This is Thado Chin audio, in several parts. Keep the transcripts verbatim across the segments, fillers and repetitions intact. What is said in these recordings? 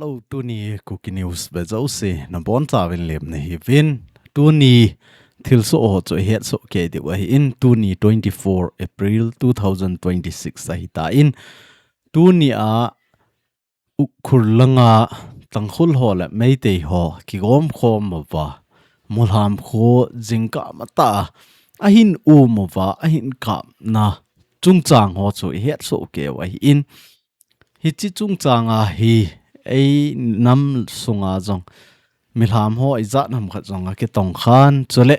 Tuni Kuki News vejouse nabonchauvin lemna hiuvin. Tuni thilsoh ho chu ihetsoh kei diu ahin, tuni twenty-four April two thousand twenty-six ahitan. Tunia Ukhrul langa Tangkhul ho le Meitei ho kigomkhom uva, Mulham kho jingkah matah a ahin um uva, ahin kapna chungchang ho chu ihetsoh keiu ahin. Hiche chungchanga hi einam sunga jong milham ho ijat ham khat jong akitongkhan, chule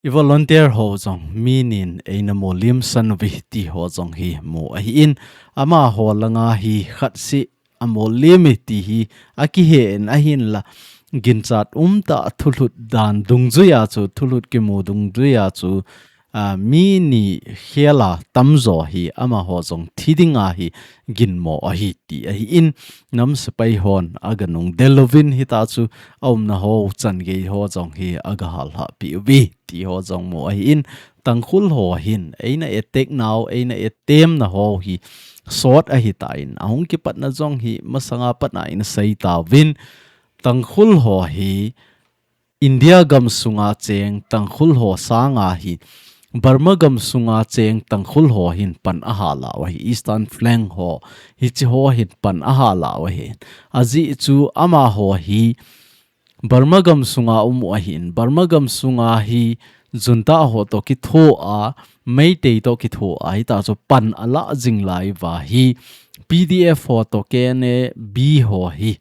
i volunteer ho jong mi nin eina molimsan uve ti ho jong hi mu ahin, amaho langa hi khatseh amolime ti hi akihen ahinla, ginchat umtah thulhut dan dungjuia chu, thulhut kimu dungjuia chu, a, mi ni khela tamjo hi amaho jong thi dinga hi ginmo ahi ti ahin, nam sepai hon aganung del uvin, hitachu aumna ho changei ho jong hi agahalhah peh uve ti ho jong mu ahin, Tangkhul ho hin eina attack nau, eina attempt nau ho hi sot ahitan, ahung kipatna jong hi masanga patna ina seitauvin, Tangkhul ho hi India gamsunga cheng Tangkhul ho sanga hi Burma gamsunga cheng Tangkhul ho hin pan ahalauva hi, Eastern Flank ho, hiche ho hin pan ahalauva hi. Ajeh chu amaho hi Burma gamsunga um u ahin, Burma gamsunga hi junta ho toh kithoa, Meitei toh kithoa, hitachu pan alah jing laiuva hi, P D F ho toh K N A B ho hi,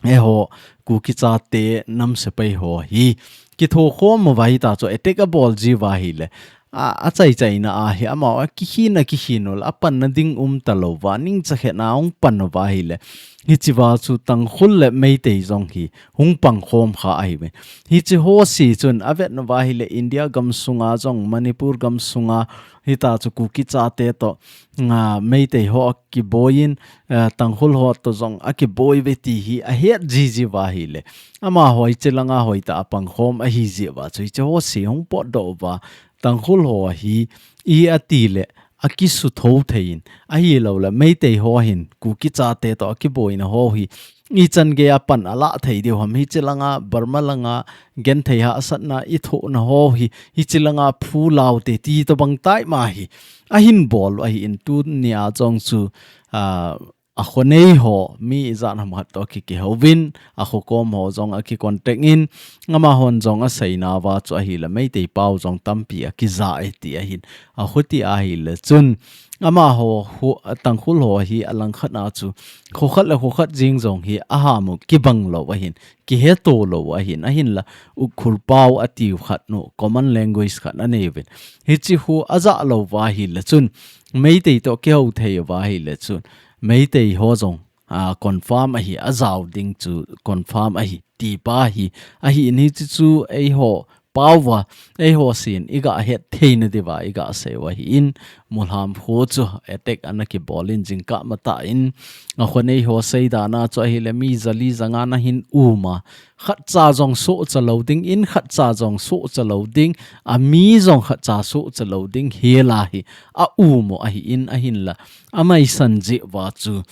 eiho Kuki chate nam sepai ho hi kithokhom uva hitachu attack abol jiuva ahile, a, achaichaina a hi amaho akikhin, akikhin ule, apanna ding umtalouva, ningcha khetna a hung pan uva ahile, hichea chu Tangkhul le Meitei jong hi hung pangkhom kha ahiuve. Hiche ho se chun avet uva ahile, India gamsunga jong, Manipur gamsunga, hitachu Kuki chate toh, a, Meitei ho akiboiyin, a, Tangkhul ho toh jong akiboi uve ti hi ahet jiuva ahile, amaho hiche langa hoitah a pangkhom ahi jiuva chu hiche ho se hung potdoh uva, Tangkhul ho hi i atile akisutho theiyin, ahilouleh Meitei ho hin Kuki chate toh akiboina ho hi ichan geiya pan alah thei diu ham, hiche langa, Burma langa genthei hahsatna ithohna ho hi hiche langa phulaute ti tobang tah ma hi ahin bol u ahin, tunia jong chu, a, akhonei ho mi ijat ham khat toh kiki houvin, akhokom ho jong akicontact in, amahon jong aseinauva chu ahile, Meitei pau jong tampi akija e ti ahin, akhuti ahile chun, amaho, hu, Tangkhul ho hi alangkhat a chu, khokhat le khokhat jeng jong hi ahamu kibang lou ahin, kiheto lou ahin, ahinla Ukhrul pau atiu khat nu, common language khat aneiuvin. Hiche khu aja louva ahile chun, Meitei toh kihou thei uva ahile chun, Meitei ho jong, a, confirm ahi, ajao ding chu confirm ahi, ti pa hi, ahin hiche chu eiho pau va, eiho sen iga het theina diuva iga seiu ahin, Mulham kho chu attack ana kibolin jingkah matah in, akhonei ho seidana chu ahile mi jali janga nahin uma, khatcha jong sohcha lou ding, in khatcha jong sohcha lou ding, ami jong khatcha sohcha lou ding, hela hi aum u ahin, ahinla amaisan jeh uva chu,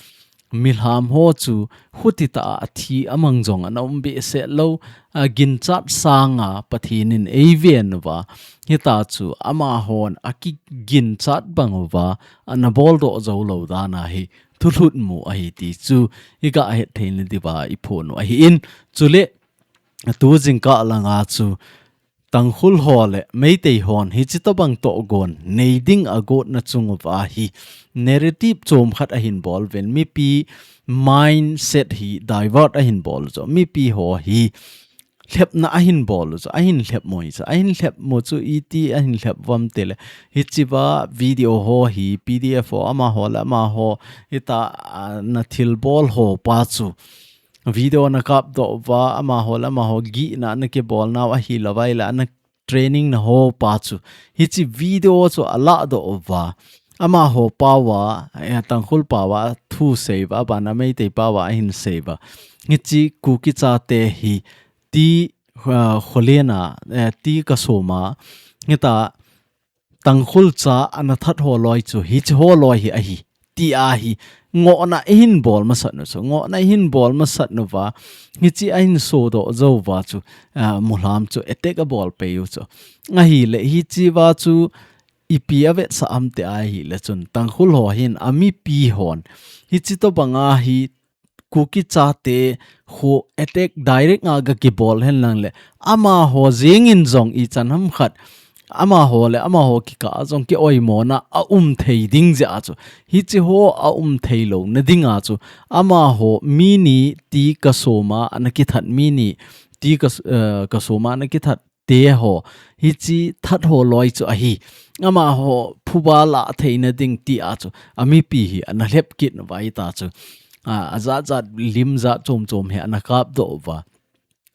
milham ho chu khutitah a athi amang jong ana um behseh lou, aginchat sanga Pathen in eiven uva, hitachu amahon akiginchat bang uva, ana boldoh jou lou dan ahi, thulhut mu ahi ti chu iga het theina diuva iphon u ahin, chule tu jingkah langa chu Tangkhul ho le Meitei hon hiche tobang tohgon nei ding agotna chung uva hi narrative chom khat ahin bol uvin, mipi mindset hi divert ahin bol u chu, mipi ho hi lhepna ahin bol u chu, ahin lhep mo chu, ahin lhep mo chu iti ahin lhep uvam tile, hichea video ho hi P D F ho amaho le amaho, hita, a, na thilbol ho pa chu video ana kapdoh uva, amaho le amaho gihna ana kibolnau ahilouva ahile ana training na ho pa chu, hiche video chu alahdoh uva, amaho pau va, eh, Tangkhul pau va thu seiuva, abana Meitei pau va ahin seiuva, hiche Kuki chate hi ti, ah, kholena, eh, ti kasoma, hita Tangkhul cha ana that ho loi chu hiche ho loi hi ahi, ti ahi. Ngohna ihin bol masat nu chu, ngohna ihin bol masat nu va, hichi ahin sodoh jou va chu, ah, Mulam chu attack abol pei u chu. Ahile hichi va chu ipi avetsah am ti ahile chun, Tangkhul ho hin amipi hon hichi tobang a hi Kuki chate kho attack direct a ga kibol hen lang le, amaho jeng in jong ichan ham khat, amaho le amaho kikah a jong kioimona aum thei ding jeh a chu, hichi ho aum thei louna ding a chu, amaho mi ni ti kasoma ana kithat, mi ni ti ka, eh, kasoma ana kithat te ho, hichi that ho loi chu ahi. Amaho phuba lah theina ding ti a chu, amipi hi ana lhep kit uva hita chu, a, ajat jat lim jat chom chom hi ana kapdoh uva,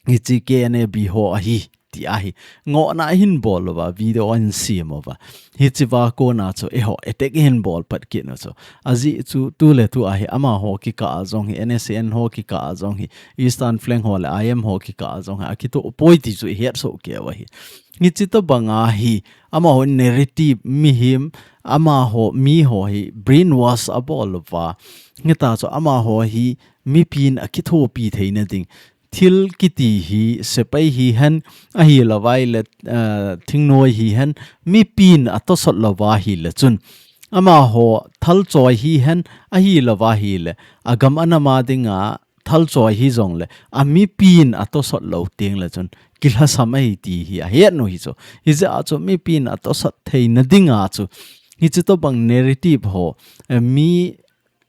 hichi K N A B ho ahi ti ahi. Ngohna ahin bol uva, video ahin sem uva. Hichi va kona chu eiho attack ihin bol pat kit nu chu. Ajeh chu tu le tu ahi, amaho kikah a jong hi, N S C N ho kikah a jong hi, Eastern Flank ho le I M ho kikah a jong hi, akitoh poi ti chu ihet soh kei uva hi. Hichi tobang a hi, amaho narrative, mihem, amaho, mi ho hi brainwash abol uva, hita chu amaho hi mipin akithopi theina ding, thil kiti hi, sepai hihen, ahilouva ahile, eh, thingnoi hihen, mipin atosot louva ahile chun, amaho thalchoi hihen, ahilouva ahile, agam anam a dinga thalchoi hijongle, amipin atosot lou tengle chun, kilhasam ahi ti hi ahet nu hi chu. Hijeh a chu mipin atosot theina dinga chu, hichi tobang narrative ho, eh, mi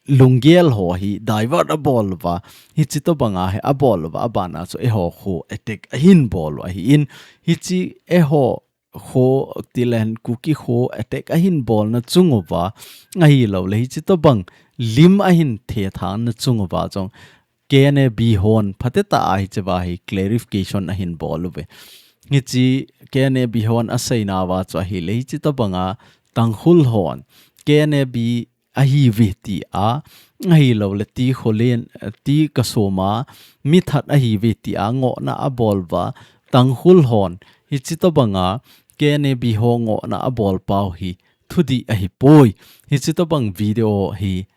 lunggel ho hi divert abol uva, hichi tobang a hi abol uva, abana chu eiho kho attack ahin bol u ahin, hichi eiho kho, tilen Kuki kho attack ahin bolna chung uva, ahiloule hichi tobang lim ahin thethang na chung uva jong, K N A B hon phatecha a hichi va hi clarification ahin bol uve. Hichi K N A B hon aseina uva chu ahile, hichi tobang a Tangkhul hon K N A B ahiuve ti a, ahiloule ti kholen, ti kasoma mithat ahiuve ti a ngohna abol uva, Tangkhul hon hichi tobang a K N A B ho ngohna abol pau hi thudih ahipoi. Hichi tobang video hi,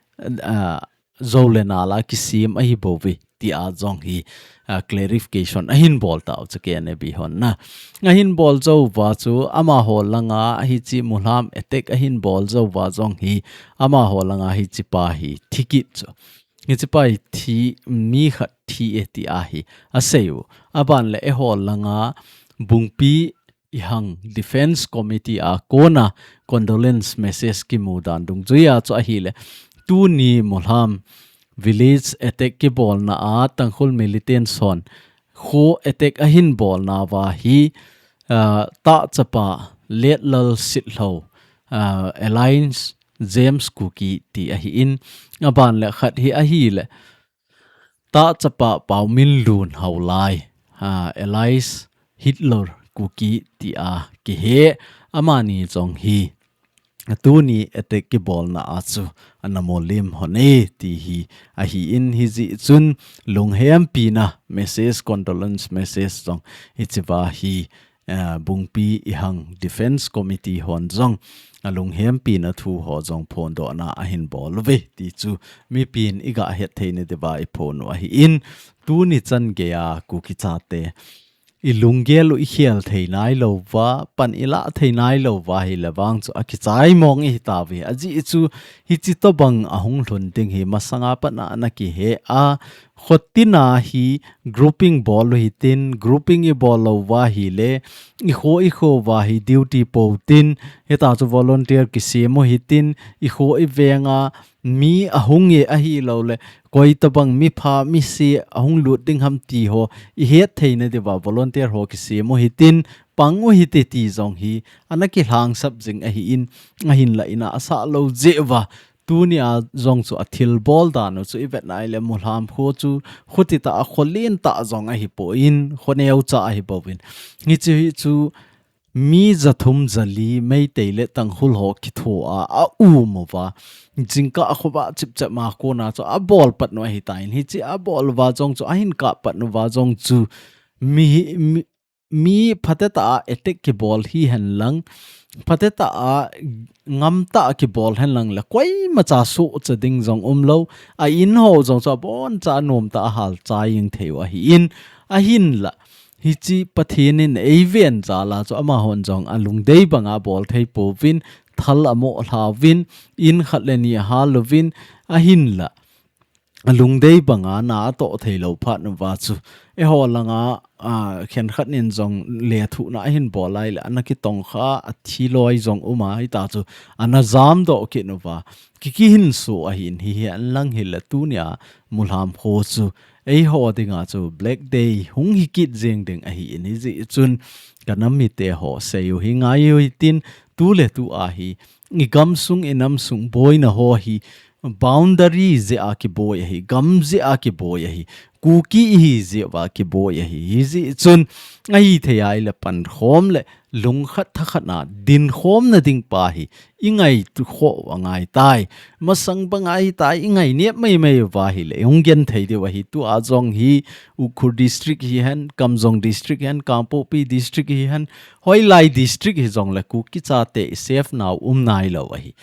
ah, jou le nal a kisem ahibouve ti a jong hi, ah, clarification ahin bol tau chu K N A B hon na. Ahin bol jou uva chu amaho langa hichi Mulam attack ahin bol jou uva jong hi, amaho langa hichi pa hi thi kit chu. Hichi pa hi thi, mi khat thi e ti a hi asei u. Aban le eiho langa Bungpi Ihang Defence Committee a kona condolence message kimu dan dungjuia chu ahile, tuni Mulam village attack kibolna a Tangkhul militants hon kho attack ahin bolna uva hi, ah, tahchapa Letlal Sitlhou, ah, alias James Kuki ti ahin, aban le khat hi ahile, tahchapa Pauminlun Haolai, ah, alias Hitler Kuki ti a kihe, amani jong hi tuni attack kibolna a chu ana molim hon e ti hi ahin, hijeh chun lunghempina message, condolence message jong hichi va hi, ah, Bungpi Ihang Defence Committee hon jong alunghempina thu ho jong phondohna ahin bol uve ti chu mipin iga het theina diuva iphon u ahin, tuni chan geiya Kuki chate ilunggel u ikhel thei nailou uva, pan ilah thei nailou uva ahile vang chu akichai mong ihi tauve. Ajeh chu hichi tobang ahung lhun ding hi masanga pat a ana kihe a, khotin a hi grouping bol u hitin, grouping ibol lou uva ahile, ikho ikho uva hi duty pou tin, hita chu volunteer kisem u hitin, ikho iveng a mi ahung e ahiloule, koi tobang mipha misi ahung lut ding ham ti ho ihet theina diuva volunteer ho kisem u hitin, pang u hite ti jong hi ana kilhangsap jing ahin, ahinla ina asah lou jeh uva, tuni a jong chu athilbol dan u chu ivet naile Mulam kho chu khotitah a kholen tah jong ahipon, kho neocha ahibouvin. Hichi hi chu mi jathum jali Meitei le Tangkhul ho kitho a aum uva, jingkah khovah chipchep ma kona chu abol pat nu ahitan, hichi abol uva jong chu ahin kap pat nu uva jong chu mi, mi, mi phatecha a attack kibol hihen lang, phatetah a ngamtah a kibol henlang le koimacha sohcha ding jong umlou, a in ho jong chu aboncha anomtah a halchai jeng thei u ahin, ahinla hiche Pathen in eiven jal a chu amahon jong alungdei banga abol thei pouvin, thal amoh lhauvin, in khat le ni ahal uvin, ahinla alungdei banga na atoh theilou phat uva chu, eiho langa, a, khenkhat in jong lethuhna ahin bol lai le ana kitongkha, athi loi jong um a, hita chu ana jamdoh kit uva, ki, kihinso ahin, hihen lang hile tunia Mulham kho chu eiho dinga chu Black Day hung hi kit jeng ding ahin, hijeh chun ka nam mite ho, seiu hi ngaiu hitin, tuletu a hi igamsung inamsung boina ho hi boundary jeh a kiboi ahi, gam jeh a kiboi ahi, Kuki ihi jeh uva kiboi ahi, hijeh chun ahithei a ile pankhom le lungkhat thakhat a dinkhomna ding pa hi ingaikhoh u angaitai. Masang banga hitia ingainep maimai uva hile hung genthei diu ahi. Tua jong hi Ukhrul District hihen, Kamjong District hihen, Kangpokpi District hihen, hoilai district hijongle Kuki chate isafe nau um nailou ahi.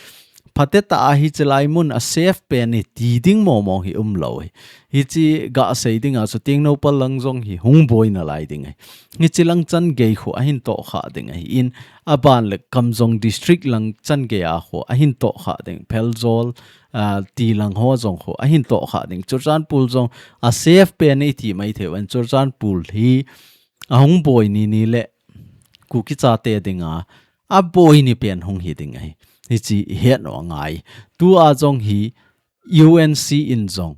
Phatetah a hiche lai mun a safe pen e ti ding momong hi umlou ahi. Hiche gasei dinga chu Tengnoupal lang jong hi hung boi nalai ding ahi. Hiche lang changei khu ahin tohkhah ding ahin, aban le Kamjong District lang changei a khu ahin tohkhah ding, Pherzawl, a, ti lang ho jong khu ahin tohkhah ding. Churachandpur jong a safe pen e iti maithei uvin, Churachandpur hi ahung boi nini le Kuki chate dinga aboi ni pen hung hi ding ahi. Hiche ihet u angai. Tua jong hi U N C in jong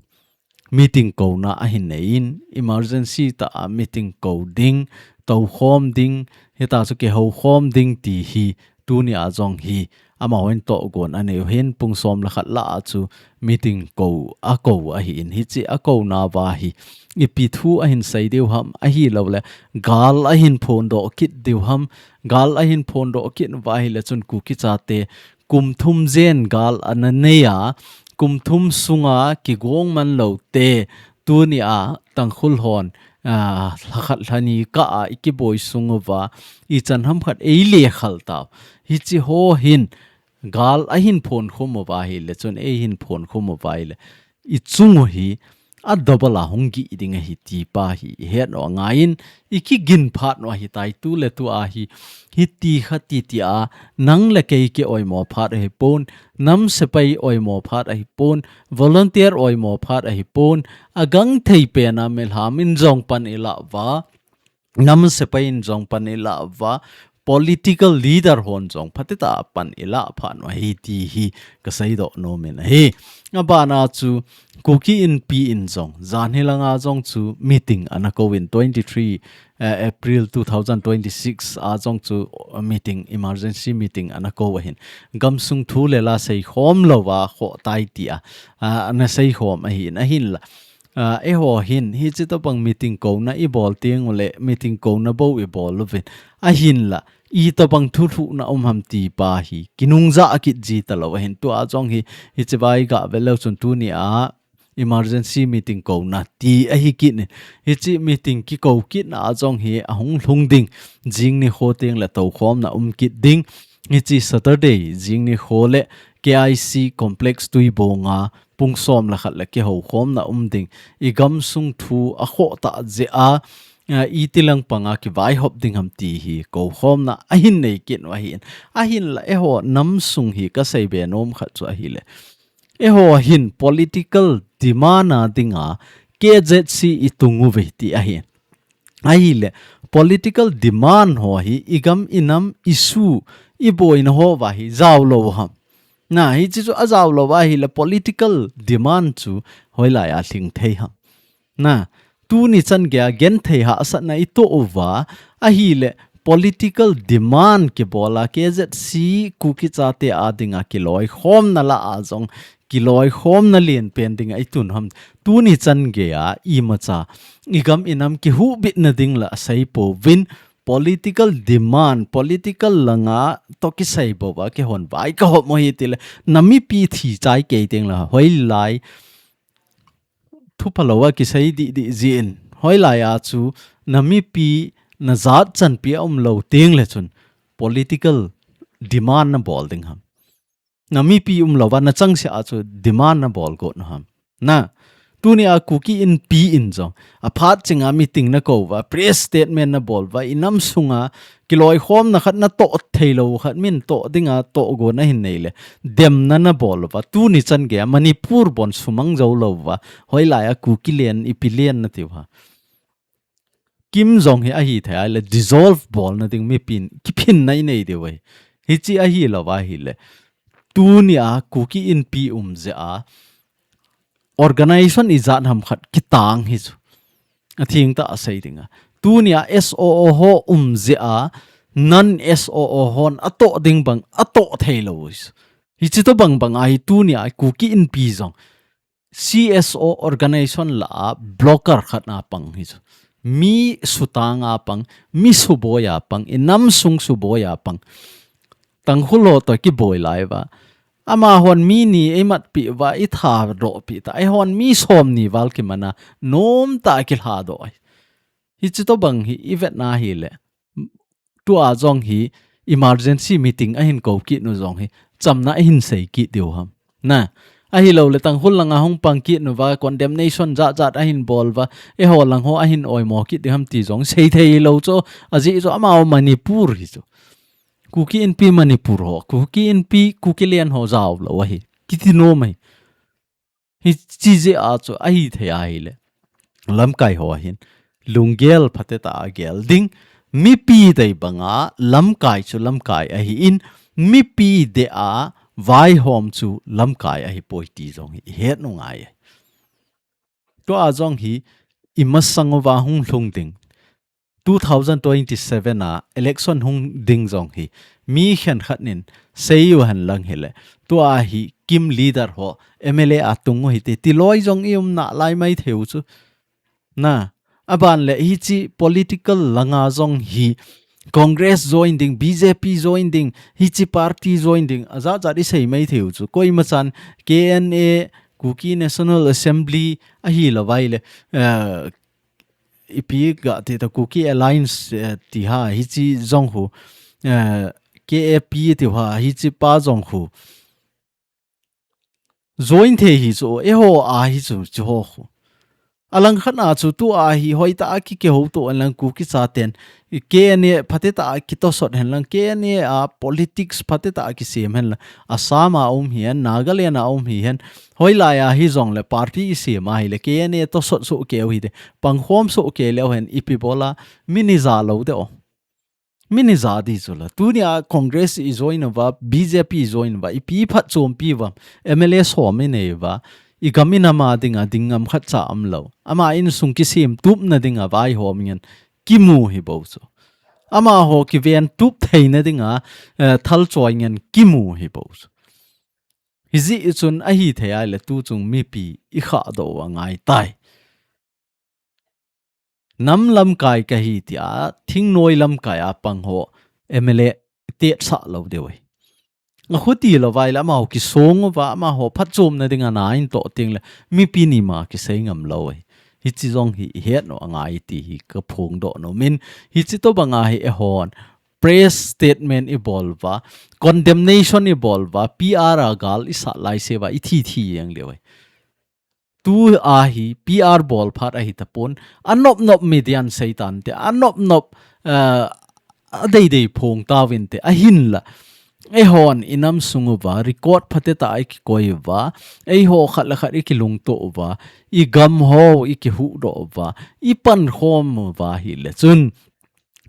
meeting kouna ahin neiyin, emergency tah a meeting kou ding, toukhom ding, hita chu kihoukhom ding ti hi tunia jong hi amahon tohgon aneiu hin, pung som le khat lah a chu meeting kou, akou ahin, hiche akouna uva hi ipi thu ahin sei diu ham, ahilouleh gal ahin phondoh kit diu ham, gal ahin phondoh kit uva ahile chun Kuki chate kum thum jen gal ana neiya, kum thum sunga kigong manlou te, tunia Tangkhul hon, a, lhakhat lhani kah a ikiboi sung uva, ichan hamkhat eile khal tau. Hiche ho hin gal ahin phonkhum uva ahile chun, eihin phonkhum uva ahile, ichung u hi a double a hung gih ding ahi ti pa hi ihet u angaiyin, ikigin phat u ahitai. Tuletu a hi, hiti kha titi a, nang le kei ki oimo phat ahipon, nam sepai oimo phat ahipon, volunteer oimo phat ahipon, agangthei pen a Milham in jong pan ilah uva, nam sepai in jong pan ilah uva, political leader hon jong phatetah a pan ilah phat u ahi ti hi kaseidoh nom in ahi. Abana chu Kuki Inpi in jong, jan hilanga jong chu meeting ana kouvin, twenty-three, eh, April two thousand twenty-six a jong chu, uh, meeting, emergency meeting ana kou ahin. Gamsung thu le la seikhom louva khoh tai tia, ah, ana seikhom ahin, ahinla, a, eiho hin, hiche tobang meeting kouna ibol teng uleh, meeting kouna bou ibol uvin, ahinla, itobang thulhuhna um ham ti pa hi kinungjah kit ji talou ahin. Tua jong hi, hiche vai gah ve leu chun tunia emergency meeting kouna ti ahi kit in. Hiche meeting kikou kitna a jong hi ahung lhung ding, jing nikho teng le toukhomna um kit ding. Hiche Saturday jing nikho le K I C complex Tuibong a pung som le khat le kihoukhomna um ding, igamsung thu akhoh tah jeh a, a, iti lang panga kivaihop ding ham ti hi koukhomna ahin nei kit u ahin. Ahinla eiho nam sung hi kasei be nom khat chu ahile, eiho hin political demand a dinga K Z C itung uve ti ahin. Ahile, political demand ho hi igam inam issue, iboina ho uva hi jaolou ham. Na, hiche chu ajaolou uva ahile political demand chu hoilai a lhing thei ham. Na, tuni changei a genthei hahsatna itoh uva ahile political demand kibol a K Z C Kuki chate a dinga kiloikhomna lah a jong kiloikhomna lenpen dinga itun ham. Tuni changei a imacha igam inam kihuhbitna ding la asei pouvin, political demand, political langa toh kisei bouva kihon vai kahop mo hi tile, na mipi thi chai kei teng la hoilai thupha louva kisei didi jin, hoilai a chu na mipi na jat chanpi aumlou teng le chun political demand na bol ding ham? Na mipi umlouva na changse a chu demand na bol got na ham? Na, tunia Kuki Inpi in jong, aphat chinga meeting na kou uva, press statement na bol uva, inam sunga kiloikhomna khat na toh theilou khat min toh dinga toh go na hin nei le, demna na bol uva, tuni chan geiya Manipur bon sumang jou lou uva, hoilaiya Kuki len, ipi len na tiu ham? KIM jong hi ahithei a le dissolve bol na ding mipin kiphinna inei diu ahi. Hiche ahilou va ahile, tunia Kuki Inpi um jeh a organization ijat ham khat kitang hi chu. Atheng tah a sei dinga, tunia S O O ho um jeh a, non S O O hon atoh ding bang atoh theilou hi chu. Hiche tobang banga hi tunia Kuki Inpi jong C S O organization lah a blocker khat a pang hi chu. Mi sutang a pang, mi suboi a pang, inam sung suboi a pang. Tangkhul ho toh kiboi lai uva, amahon mi ni eimatpi uva, ithadoh pi ta, eihon mi som ni val kimana, nomtah a kilhadoh ahi. Hiche tobang hi ivet na hile, tua jong hi emergency meeting ahin kou kit nu jong hi, chamna ahin sei kit diu ham? Na, ahilou le Tangkhul langa hung pang kit nu va, condemnation jat jat ahin bol uva, eiho lang ho ahin oimo kit diu ham ti jong sei thei lou chu, ajeh chu amaho Manipur hi chu. Kuki Inpi Manipur ho, Kuki Inpi, Kuki len ho jao lou ahi, kiti nom ahi. Hiche jeh a chu ahithei a ahile, lamkai ho hin lunggel phatecha a gel ding, mipi dei banga lamkai chu lamkai ahin, mipi dei a vaihom chu lamkai ahipoi ti jong hi ihet u ngai ahi. Tua jong hi imasang uva hung lhung ding, two thousand twenty-seven a election hung ding jong hi, mi khenkhat nin sei u hen lang hile, tua hi KIM leader ho M L A a tung u hite, ti loi jong i um nalai maithei u chu. Na, aban le hiche political langa jong hi, Congress join ding, B J P join ding, hiche party join ding, ajat jat i sei maithei u chu. Koima chan K N A, Kuki National Assembly, ahilou vai le, eh, ipi ga ti ta, Kuki Alliance, eh, ti ha, hiche jong hu, eh, K A P ti ha, hiche pa jong hu join thei hi chu, eiho a hi chu, chu ho hu. Alang khat a chu tua hi hoitah a ki, kihouto hen lang Kuki chaten, K N A phatecha a kitosot hen lang, K N A a politics phatecha a kisem hen lang, Assam a um hihen, Nagaland a um hihen, hoilai a hi jong le party i sem a hile, K N A tosot soh keu hite, pangkhom soh kei leu hen, ipi bol a, mi ni ja lou de o. Mi ni ja di chu la. Tunia Congress i join uva, B J P i join uva, ipi phatchompi uva, M L A som i nei uva, i gam i nam a dinga ding ngam khat cha um lou. Ama insung kisem tupna dinga vaihom ngen kimu hi bou chu. Amaho kiven tup theina dinga, eh, thal choi ngen kimu hi bou chu. Hijeh chun ahithei a le tu chung mipi i khahdoh u angai tai. Nam lamkai kahi tia, thingnoi lamkai a pang ho, M L A tetsah lou diu ahi. Ahuti lou vai le amaho kisong uva, amaho phatchomna dinga na in toh teng le, mipi ni ma kisei ngam lou ahi. Hiche jong hi ihet u angai ti hi ka phongdoh nom in, hiche tobang a hi eihon press statement i bol uva, condemnation i bol uva, P R a gal i sat lai se uva, i thi thi jeng leu ahi. Tua hi P R bol phat ahi tapon, anop nop media in sei tante, anop nop, eh, adeidei phong tauvinte, ahinla. Eihon i nam sung uva, record phatecha a i kikoi uva, eiho khat le khat i kilungto uva, i gam ho i kihuhdoh uva, i pankhom uva hile chun,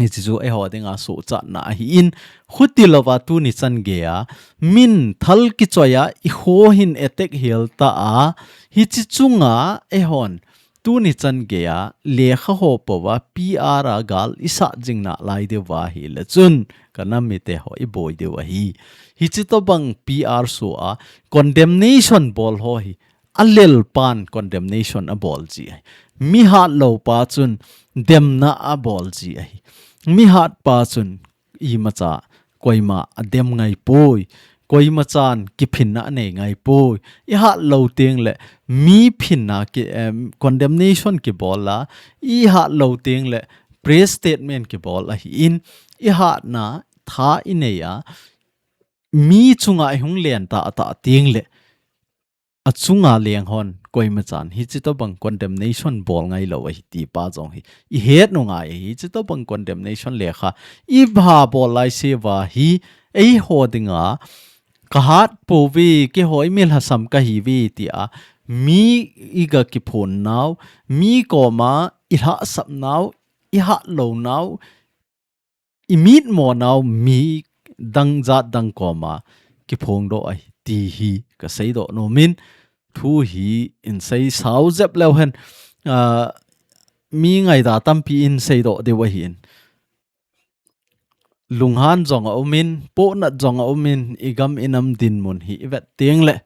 hiche chu eiho dinga sochatna ahin, huti louva tuni chan geiya, min thal kichoi a, i kho hin attack hel ta a, hiche chunga eihon, tuni chan geiya, lekha ho pouva, P R a gal i sat jing nalai diu va hile chun, ka nam mite ho i boi diu ahi. Hiche tobang P R so a, condemnation bol ho hi, alel pan condemnation abol ji ahi. Mi hatlou pa chun demna abol ji ahi. Mi hat pa chun imacha koima adem ngai poi. Koima chan kiphinna anei ngai poi. I hatlou teng le mi phinna ki, em, condemnation kibol a. I hatlou teng le press statement kibol ahin. I hatna tha i nei a. mi chunga ihung len tah tah teng le, achunga leng hon koima chan hichi tobang condemnation bol ngai lou ahi ti pa jong hi ihet u ngai ahi. Hichi tobang condemnation lekha ibol lai seuva hi eiho dinga kahat pouve, keiho imilhasam kahiuve tia mi iga kiphon nau, mi koma ilhahsap nau, ihat lou nau, imitmo nau mi dang jat dang koma kiphongdoh ahi ti hi kaseidoh nomin, thu hi insei sao jep leu hen, ah, mi ngaida tampi inseidoh diu ahin. Lunghan jong aumin, pohnat jong aumin, igam inam dinmun hi ivet teng le,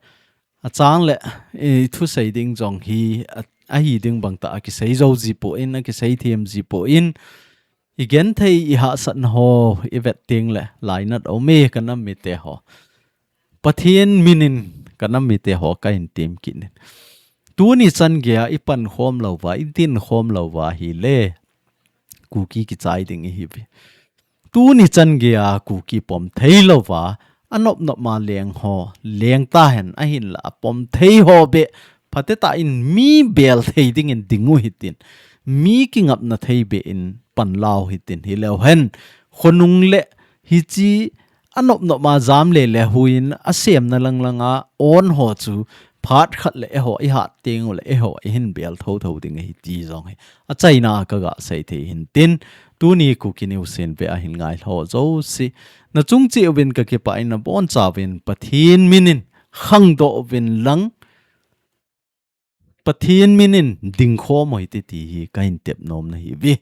achang le, ithusei ding jong hi, a, ahi ding bang tah a kisei jou ji poi, akisei them ji poi, igenthei ihahsatna ho ivet teng le, lainat aume kanam mite ho. Pathen minin kanam mite ho kahin tem kit in. Tuni chan geia ipan khom louva, idin khom louva hile, Kuki kichai ding ihiuve. Tuni chan geia Kuki pom thei louva, anop nop ma leng ho, leng tahen ahinla apom thei ho beh, phatecha in mi bel thei dingin ding u hitin, mi kingapna thei beh in pan lau hitin, hileu hen, khonung le hichi anop nop ma jam le le huin asemna lang langa on ho chu phat khat le eiho ihat teng u le eiho ihin bel thotho ding ahi ti jong hi achaina kaga sei thei hin tin, tuni Kuki News in ve ahin ngai ho jouse, nachung cheh uvin kakipah in, nabonchauvin Pathen minin khangdoh uvin lang, Pathen minin dingkhom u hite ti hi kahin tep nom nahiuve.